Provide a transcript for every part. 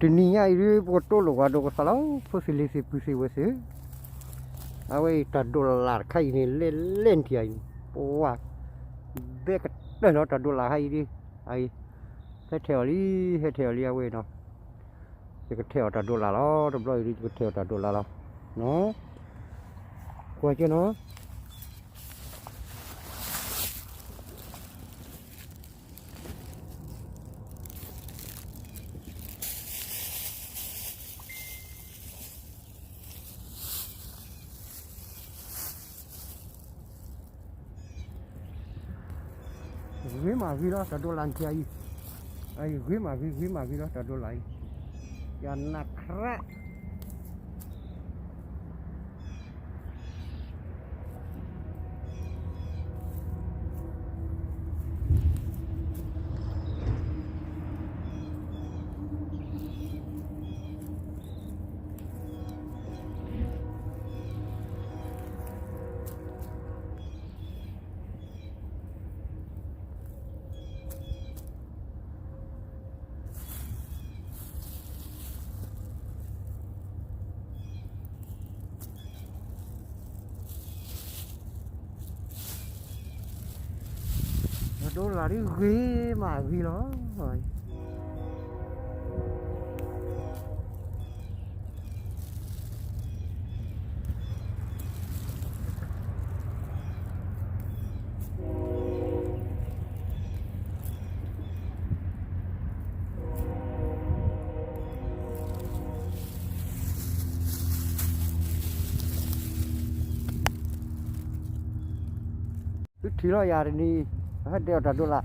တနံၤညါအံၤဒ် ပကတိၢ်လိာ်ပှၤဒိကသးလီၤ ဖိသ့ၣ်လံၤသ့ၣ်ပုၢ်သ့ၣ်ဝဲၢ်သ့ၣ်, အဝဲအံၤတၢ်ဒိးလၣ်တခါအံၤန့ၣ် လဲၣ်လဲၣ်နထံၣ်အံၤန့ၣ် ပှၤ ဘဲကတၢၢ်လီၤတၢ်ဒိးလၣ်ခါအံၤဒ် အံၤ ဟဲထဲးအီၤလံ ဟဲထဲးအီၤလံ အဝဲအံၤနီၤ, ယကထဲးအီၤတၢ်ဒိးလၣ်လီၤ တဘျီအံၤဒ် ယကထဲးအီၤတၢ်ဒိးလၣ်လီၤ, ကွၢ်က့နီၤ. ဂ့ၤမးဂ့ၤလီၤ တၢ်ဒိးလၣ်နထံၣ်အံၤ, အံၤ ဂ့ၤမးဂ့ၤ ဂ့ၤမးဂ့ၤလီၤ တၢ်ဒိးလၣ်အံၤ, ယနးခရၣ် တၢ်ဒိးလၣ်ဒ်ဂ့ၤမးဂ့ၤလီၤ. သုထံၣ်လီၤယၤတနံၤ, ဟဲဒဲးအီၣ်တၢ်ဒိးလၣ်,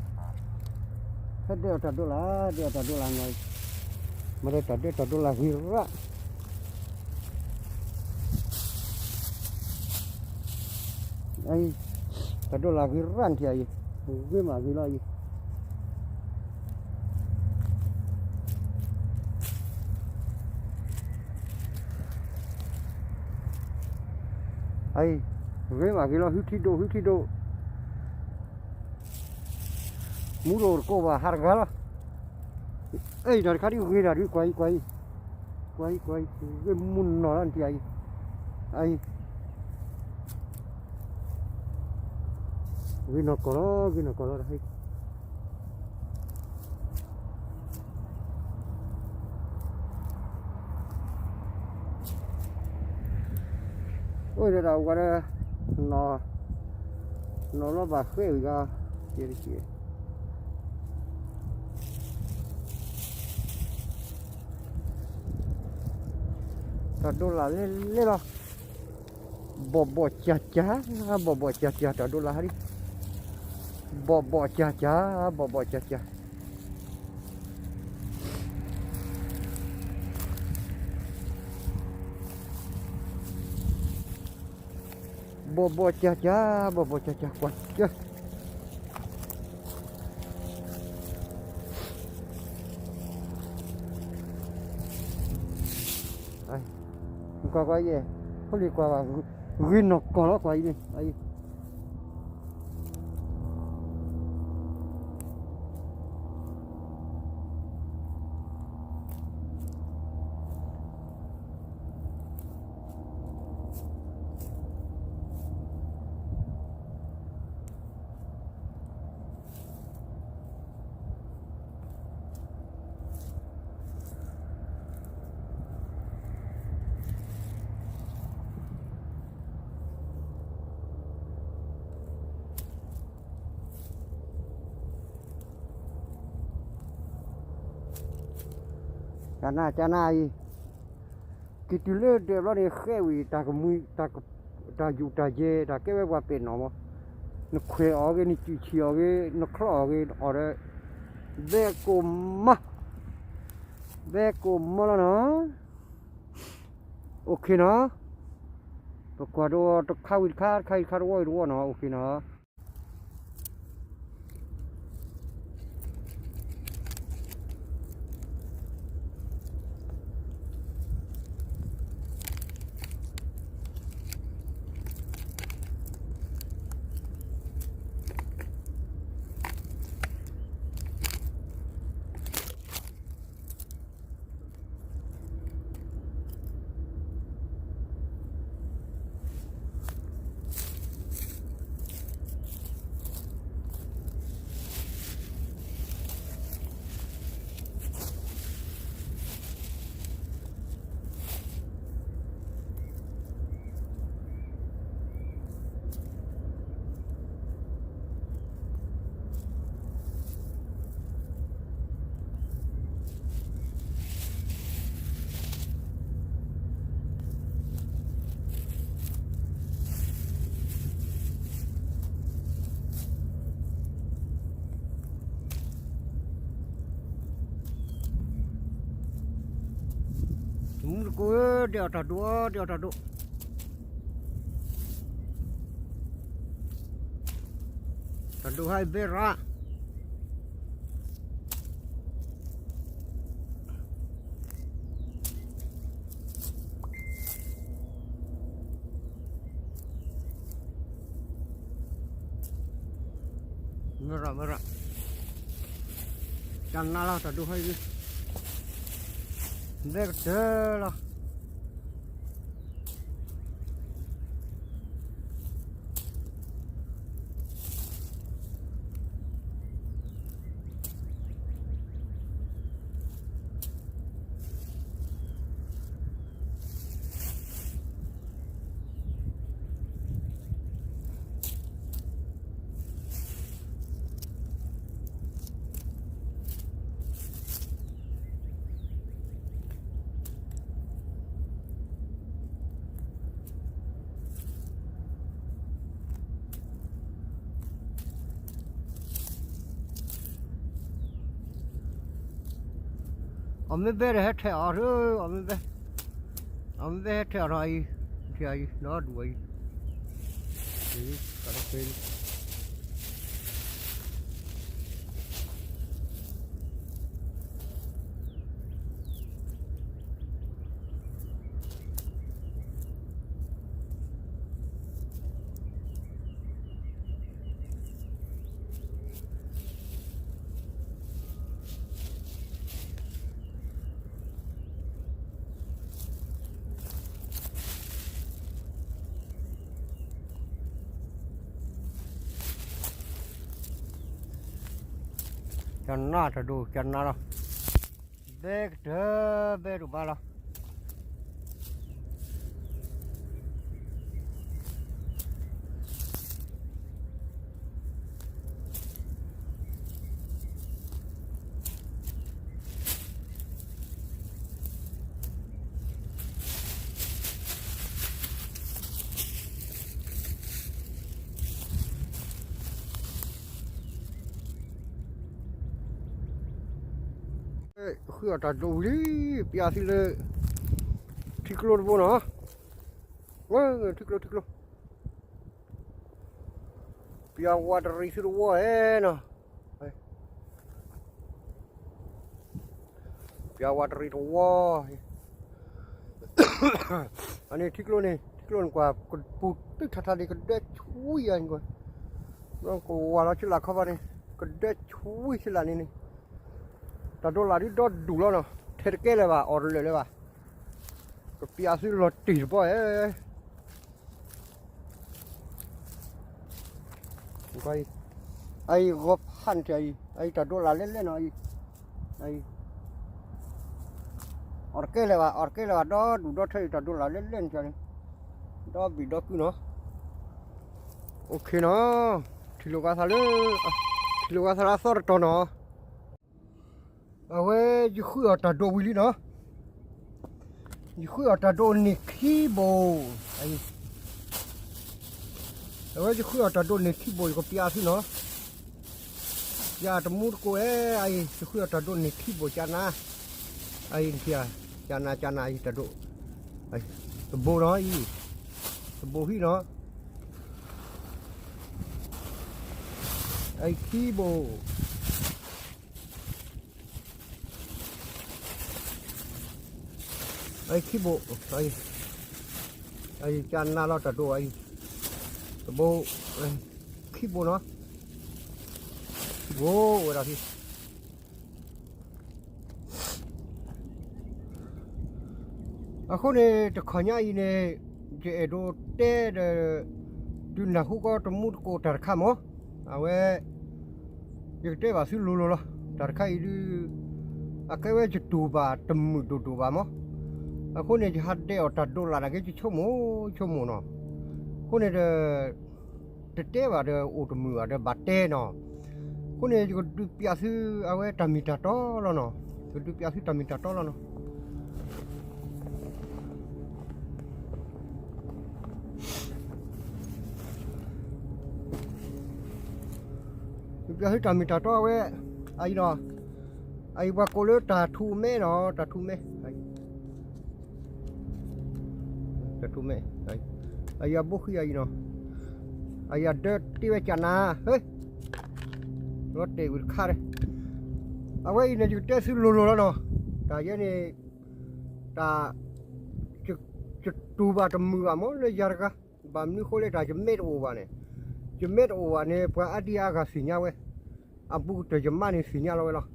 ဟဲဒဲးအီၣ်တၢ်ဒိးလၣ်, ဒဲးအီၣ်တၢ်ဒိးလၣ်နီၤ, မ့ၢ်ဒီးတၢ်ဒဲးတၢ်ဒိးလၣ်ဂ့ၤရၣ် တၢ်ဒိးလၣ်ဂ့ၤရၣ်နထံၣ်အံၤ, ဂ့ၤမးဂ့ၤလီၤအံၤ, အံၤ, ဂ့ၤမးဂ့ၤလီၤ ဟုထံဒိၣ် ဟုထံဒိၣ်, မူဒိၣ်တကိးဘၣ် ဟးတဂၤလီၤ, အံၤ တၢ်တခါဒ်ဂ့ၤတၢ်ဒ် ကွၢ်အံၤ ကွၢ်အံၤ, ကွၢ်အံၤ ကွၢ်အံၤ, ဂ့ၤမုၢ်နီၢ်လီၤနထံၣ်အံၤ, အံၤ ဂ့ၤနီၢ်ကီၢ်လီၤ ဂ့ၤနီၢ်ကီၢ်လီၤ တဟဲ အိၣ်ဒီးတၢ်ဝဲဒီး နီၢ်လီၤဘၣ်ဃဲဝံၤဂၤ ကဲတက့ၢ် တၢ်ဒိးလၣ်လဲၣ်လဲၣ်လီၤ ဘီၣ်ဘီၣ်ကၠၢ်ကၠၢ် ဘီၣ်ဘီၣ်ကၠၢ်ကၠၢ် တၢ်ဒိးလၣ်ဟဲဒ် ဘီၣ်ဘီၣ်ကၠၢ်ကၠၢ် ဘီၣ်ဘီၣ်ကၠၢ်ကၠၢ် ဘီၣ်ဘီၣ်ကၠၢ်ကၠၢ် ဘီၣ်ဘီၣ်ကၠၢ်ကၠၢ် ကွၢ်ကၢ ကွၢ်ကွၢ်ယဲၢ် ဖိလံၤကွၢ်ဘၣ် ဂ့ၤနီၢ်ကီၢ်လီၤ ကွၢ်အံၤန့ၣ် ကနၣ်ကနၣ်အံၤ က့ၤတုၤလၢဒဲးဘျီန့ၣ် ဃဲဝံၤ တၢ်ကမှံ တၢ်ယူးတၢ်ယဲၢ် တၢ်ကဲဝဲပှၤပဲာ်နီၣ်မး နခွဲးအီၤဂ့ၤ နစုးဆံးအီၤဂ့ၤ နချီအီၤဂ့ၤ အီၤဒီး ဘဲကိၣ်မီ ဘဲကိၣ်မီလီၤနီၤ OK နီၤ ပကွၢ်ဒီးတခါဝံၤတခါ တခါဝံၤတခါ တဝီဝံၤတဝီနီၤ OK နီၤ. မူတကိးဧၢ, ဒဲးအီၣ်တၢ်ဒိၣ်, ဒဲးအီၣ်တၢ်ဒိၣ်, တၢ်ဒိၣ်ဟဲအံၤဘဲရၣ်, မ့ၢ်ရၣ်မ့ၢ်ရၣ်, ကနါလီၤတၢ်ဒိၣ်ဟဲအံၤ, ဘဲကတၢၢ်လီၤ. အီၣ်မ့ၢ်ဘဲဒီးဟဲထဲးအီၤ, အီၣ်မ့ၢ်ဘဲ, အီၣ်မ့ၢ်ဘဲဟဲထဲးအီၤနီၤအံၤ, ထဲးအံၤ ဒီဒူၣ်အံၤ, ကတဖဲ ကနၣ်တၢ်ဒိၣ် ကနၣ်လီၤ, ဘဲကတၢၢ် ဘဲဒိၣ်ဘါလီၤ. ဃုအီၣ်တၢ်ဒိၣ်ဝံၤလံ, ပျးသုလၢ ထံကျိတဘိနီၤ, ထံကျိ ထံကျိ, ပျးဝးတရံးသုတဝီဧဲနီၤ, ပျးဝးတရံးတဝီ, အန့ၣ်ထံကျိန့ၣ် ထံကျိန့ၣ်ကွၢ် ကပူၤသုထးထးဒံးကဒၢဆူယၤန့ၣ်ကွၢ်, ကဝၤလီၤဆံလးခီဘၣ်န့ၣ် ကဒၢဆူဆံလးန့ၣ်န့ၣ်, တၢ်ဒိးလၢ်ဒုးဒီဒူၣ်လီၤနီၤ, ထဲတကဲလၢၤဘၣ် အီၣ်တလၢာ်လၢၤဘၣ်, ကပျးသုလီၤတံၢ်တဘီဧဲ အံၤ ဂီၤဖးန့ၣ် အံၤတၢ်ဒိးလၢ်လဲၣ်လဲၣ်နီၤ, အံၤ အီၣ်တကဲလၢၤဘၣ် အီၣ်တကဲလၢၤဘၣ် ဒီဒူၣ်ဒီထၢအံၤ တၢ်ဒိးလၢ်လဲၣ်လဲၣ်န့ၣ်န့ၣ်, ဒီဘံၣ်ဒီကုၢ်နီၤ, အိၣ်ခ့နီၤ, ထံၣ်လိာ်ကသးလၢ ထံၣ်လိာ်ကသးလၢအသီတတီၤနီၤ အဝဲယဃုအီၣ်တၢ်ဒိးဝံၤလံနီၤ, ယဃုအီၣ်တၢ်ဒိးန့ၢ်ခံဘိ, အဝဲယဃုအီၣ်တၢ်ဒိးန့ၢ်ခံဘိ ယကပျးသုနီၤ, ယတမူတကိးဧဲ, အံၤ ယဃုအီၣ်တၢ်ဒိးန့ၢ်ခံဘိ ကနါ, အံၤ ကနါ ကနါ အံၤတၢ်ဒိး, တဘိနီၤအံၤ, တဘိဟံၣ်နီၤ, အံၤခံဘိ အံၤခံဘိ, အံၤကနါလီၤတၢ်ဒိးအံၤ, တဘိ, ခံဘိနီၤ, ခံဘိဝဲဒၣ်ဖံ အဃိန့ၣ် တခီညါအံၤန့ၣ် ယအဲၣ်ဒိးတဲဒီး ဒုးနၢ်ဟူကီးတမူတကိးတၢ်တခါမး, အဝဲ ယကတဲဘၣ်သုလိၤလိၤလီၤ. တၢ်တခါအံၤဒုး အကဲဝဲယတူၢ်ဘၣ်တမုာ်ဒိၣ်ဒိၣ်ဘၣ်မး, အဃိန့ၣ် ယဟးဒဲးအီၣ်တၢ်ဒိးလၢ်နာ်က့ ယဆိကမိၣ်ဆိကမိၣ်နီၤ, အဃိန့ၣ်ဒီး တတဲဘၣ်ဒီးအိၣ်တမုာ်ဘၣ်ဒီးဘၣ်တဲနီၤ, အဃိန့ၣ် ယကဒုးပျးသုအဝဲတၢ်မ့ၢ်တၢ်တီလီၤနီၤ, ယကဒုးပျးသုတၢ်မ့ၢ်တၢ်တီလီၤနီၤ. ယပျးသုတၢ်မ့ၢ်တၢ်တီအဝဲ, အအံၤနီၤ, အအံၤပှၤကိးလၢတၢ်ထူးမဲနီၤ, တၢ်ထူးမဲ, အအံၤ တၢ်ထူၣ်မဲ, အယၤဘိဃံအံၤနီၤ, အယၤဒၢတ့ဝဲကနၤ, ဟဲ, လီၤတဲာ်ဝံၤတခါဒီး, အဝဲအံၤန့ၣ် ယကတဲသုလိၤလိၤလီၤနီၤ, တၢ်ယဲန့ၣ်, တၢ်, ယတူၢ်ဘၣ်တမုာ်ဘၣ်မးလၢယၤတဂၤ, ဘၣ်မနုၤဃိလဲၣ် တၢ်ယမဲာ်တအိၣ်ဘၣ်န့ၣ်, ယမဲာ်တအိၣ်ဘၣ်န့ၣ် ပှၤအါဒံအါဂၤသ့ၣ်ညါဝဲ, အဘူးကတၢၢ်ယမါန့ၣ်သ့ၣ်ညါလီၤဝဲလီၤ,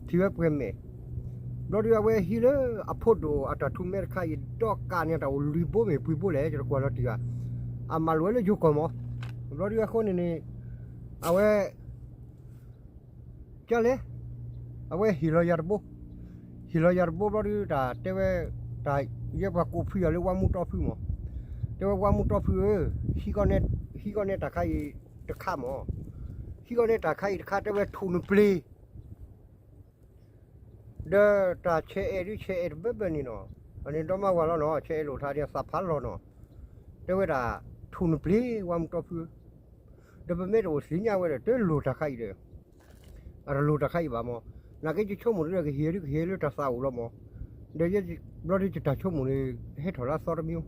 ထံၣ်ဝဲပှဲၤမဲာ် ဘျီဒုးအဝဲဟံးလၢအဖိဒိၣ်အတၢ်ထူၣ်မဲတခါအံၤ ဒီးကးန့ၢ်တၢ်အိၣ်လွံၢ်ဘိမ့ၢ်ပှဲၤဘိလဲၣ် ယတကွၢ်လီၤတံၢ်ဘၣ်, အမၤလိာ်ဝဲလၢယိၤကီၢ်မး, ဘျီဒုးအဃိန့ၣ်န့ၣ်, အဝဲ, ကလဲၣ်, အဝဲဟ့ၣ်လီၤယၤတဘိ, ဟ့ၣ်လီၤယၤတဘိဘျီဒုး တၢ်တဲဝဲ, တၢ်ယဲပှၤကိးဖုယၤလၢဝါမူတီဖုမး, တဲဝဲဝါမူတီဖုဧၢ, ဟံးကီၢ်န့ၢ်တၢ်ခါအံၤတခါမး, ဟံးကီၢ်န့ၢ်တၢ်ခါအံၤတခါ တဲဝဲထူၣ်နပျ့ၤ ဒီးတၢ်ဆဲးအဲၣ်ဒုးဆဲးအဲၣ်တဘၢဘၢန့ၣ်နီၤ, အန့ၣ်ဒီမါဝၤလီၤနီၤ, ဆဲးအဲၣ်လိာ်ထါဒ်သးဖးလီၤနီၤ, တဲဝဲဒၣ်, ထူၣ်နပျ့ၤဝါမူတီဖု, ဒီးပမ့ၢ်တအိၣ်သ့ၣ်ညါဝဲဒီး တလိၣ်တၢ်ခါအံၤဒီး, အတလိၣ်တၢ်ခါအံၤဘၣ်မး, နာ်က့ယဆိကမိၣ်ဒ်ဒီးကဟ့ၣ်ဒုးကဟ့ၣ်လၢတၢ်သးအိၣ်လီၤမး, ဒီးယ, ဘျီဒုးယတၢ်ဆိကမိၣ်န့ၣ်, ဟဲထီၣ်လၢအသီတမံၤ,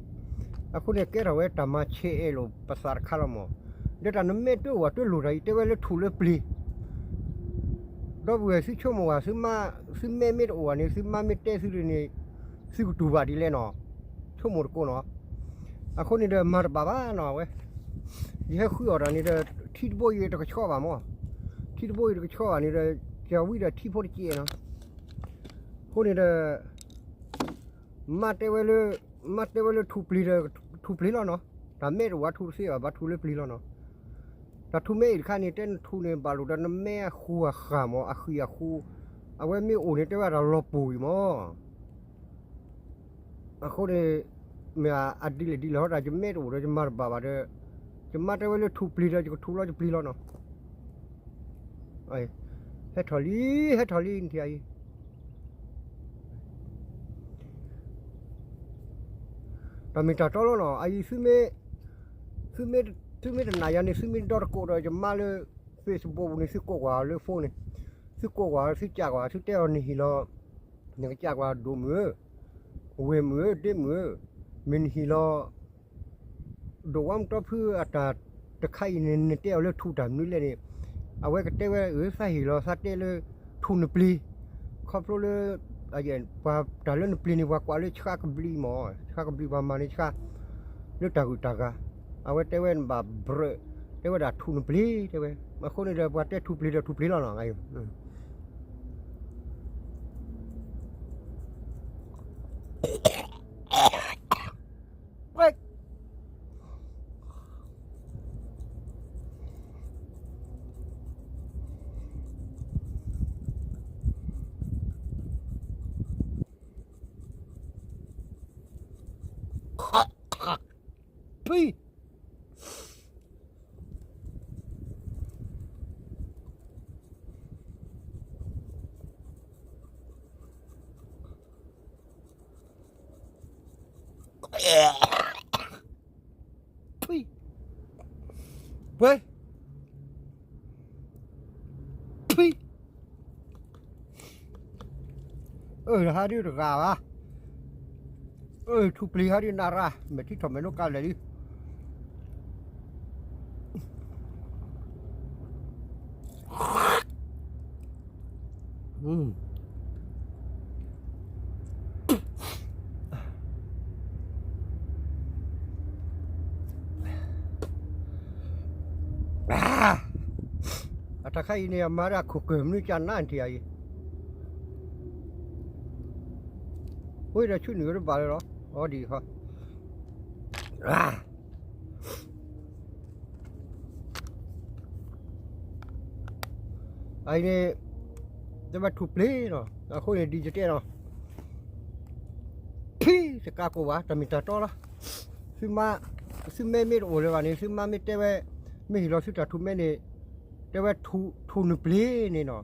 အဃိန့ၣ်ကဲထီၣ်ဝဲတၢ်မၤဆဲးအဲၣ်လိာ်ပသးတခါလီၤမး, ဒီးတၢ်နမဲာ်တအိၣ်ဘၣ်တလိၣ်တၢ်အံၤ တဲဝဲလၢထူၣ်လၢပျ့ၤ ဒီပုၢ်ဝဲၢ်သုဆိကမိၣ်ဘၣ်, သုမဲာ်မ့ၢ်တအိၣ်ဘၣ်န့ၣ် သုမါမ့ၢ်တဲသုဒ်န့ၣ်, သုကတူၢ်ဘၣ်ဒ်လဲၣ်နီၤ, ဆိကမိၣ်တကိးနီၤ, အဃိန့ၣ်ဒီးမၤတဘၣ်ဘၣ်နီၤဝဲ, ယဟဲဃုအီၣ်တၢ်န့ၣ်ဒီး, ထံတဘိအံၤတကဆှီဘၣ်မး, ထံတဘိအံၤတကဆှီဘၣ်န့ၣ်ဒီး, ကဝံဒီးထံဖိတစဲးနီၤ, အဃိန့ၣ်ဒီး မါတဲဝဲလၢ, မါတဲဝဲလၢထူၣ်ပျ့ၤဒီး, ထူၣ်ပျ့ၤလီၤနီၤ, တၢ်မဲာ်တအိၣ်ဘၣ်ထူၣ်တသ့ဘၣ် ဘၣ်ထူၣ်လၢပျ့ၤလီၤနီၤ, တၢ်ထူၣ်မဲအံၤတခါန့ၣ် တဲနထူၣ်န့ၣ် ဘၣ်လိာ်ဒီးနမဲာ်အဃူအဃာ်မး အဃံအဃူ, အဝဲမ့ၢ်အိၣ်န့ၣ် တဲဝဲဒၣ်လီၤပူၤအံၤမး အဃိန့ၣ်, မ့ၢ်အဒ်လဲၣ်ဒ်လဲၣ်ဟီ တၢ်ယမဲာ်တအိၣ်ဒီးယမၤတဘၣ်ဘၣ်ဒီး, ယမါတဲဝဲလၢထူၣ်ပျ့ၤဒီးယကထူၣ်လီၤယပျ့ၤလီၤနီၤ, ဟဲထီၣ်လံ, ဟဲထီၣ်လံနထံၣ်အံၤ တၢ်မ့ၢ်တၢ်တီလီၤနီၤ, အအံၤသုမ့ၢ်, သုမ့ၢ်တနာ်ယၤန့ၣ် သုမ့ၢ်ဒီတကိးဒီးယမါလၢ Facebook ပူၤန့ၣ် သုကိးကွၢ်လၢ phone န့ၣ်, သုကိးကွၢ် သုကးကွၢ် သုတဲအီၤနဟ့ၣ်လီၤ, နကးကွၢ်ဒိၣ်မုၣ်ဧၢ, ဝဲၢ်မုၣ်ဧၢ ဒ့မုၣ်ဧၢ, မ့ၢ်နဟ့ၣ်လီၤ ဒိၣ်ဝါမူတီဖုအတၢ်တခါအံၤန့ၣ် နတဲအီၤလၢထူၣ်တၢ်မနုၤလဲၣ်န့ၣ်, အဝဲကတဲဝဲအၢ သးဟ့ၣ်လီၤသးတဲလၢ ထူၣ်နပျ့ၤ, ခီဖျိလၢ ပှၤတၢ်လၢနပျ့ၤန့ၣ် ပှၤကွၢ်လၢဆှါကဘျံးမး, ဆှါကဘျံးပှၤမၤန့ၢ်ဆှါ လၢတၢ်ဂုၤတၢ်ဂၤ, အဝဲတဲဝဲနဘၣ်ဘြၢး, တဲဝဲဒၣ်ထူၣ်နပျ့ၤ တဲဝဲ, အဃိန့ၣ်ဒီးပှၤတဲထူၣ်ပျ့ၤဒီးထူၣ်ပျ့ၤလီၤနီၤ အၢ ဟးဒုးတဂၤဘၣ်, အၢ ထူၣ်ပျ့ၤဟးဒုးနရၣ် မဲာ်ထံထီၣ်မဲာ်နိကါလဲၣ်ဒုး အတၢ်ခါအံၤန့ၣ် အမၤဒၣ်ခိၣ်ကၢၢ်မနုၤကနၣ်ထံၣ်အံၤ, ဝဲဒီးဆူနုာ်ဝဲတဘၣ်လၢၤလီၤ, အီဒံးခီ အအံၤန့ၣ် တဘၣ်ထူၣ်ပျ့ၤလီၤ, အဃိန့ၣ်ဒ်ယတဲလီၤ, ဖံတကးကိးဘၣ် တၢ်မ့ၢ်တၢ်တီလီၤ, သုမါ, သုမဲမ့ၢ်တအိၣ်လၢၤဘၣ်န့ၣ် သုမါမ့ၢ်တဲဝဲ, မ့ၢ်ဟ့ၣ်လီၤသုတၢ်ထူၣ်မဲန့ၣ်, တဲဝဲထူၣ်နပျ့ၤန့ၣ်နီၤ,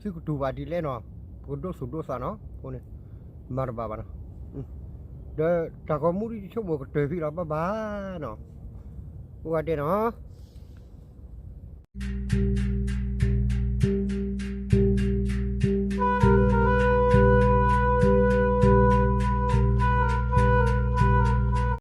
သုကတူၢ်ဘၣ်ဒ်လဲၣ်နီၤ, ပကဒိသူၣ်ဒိသးနီၤ, အဃိန့ၣ် မၤတဘၣ်ဘၣ်နီၤ, ဒီးတၢ်ဂီၤမူဒ်ယဆိကမိၣ်ကတၢၢ်ဖဲလီၤ ဘၣ်ဘၣ်နီၤ, အိၣ်ဝဲဒဲးနီၤ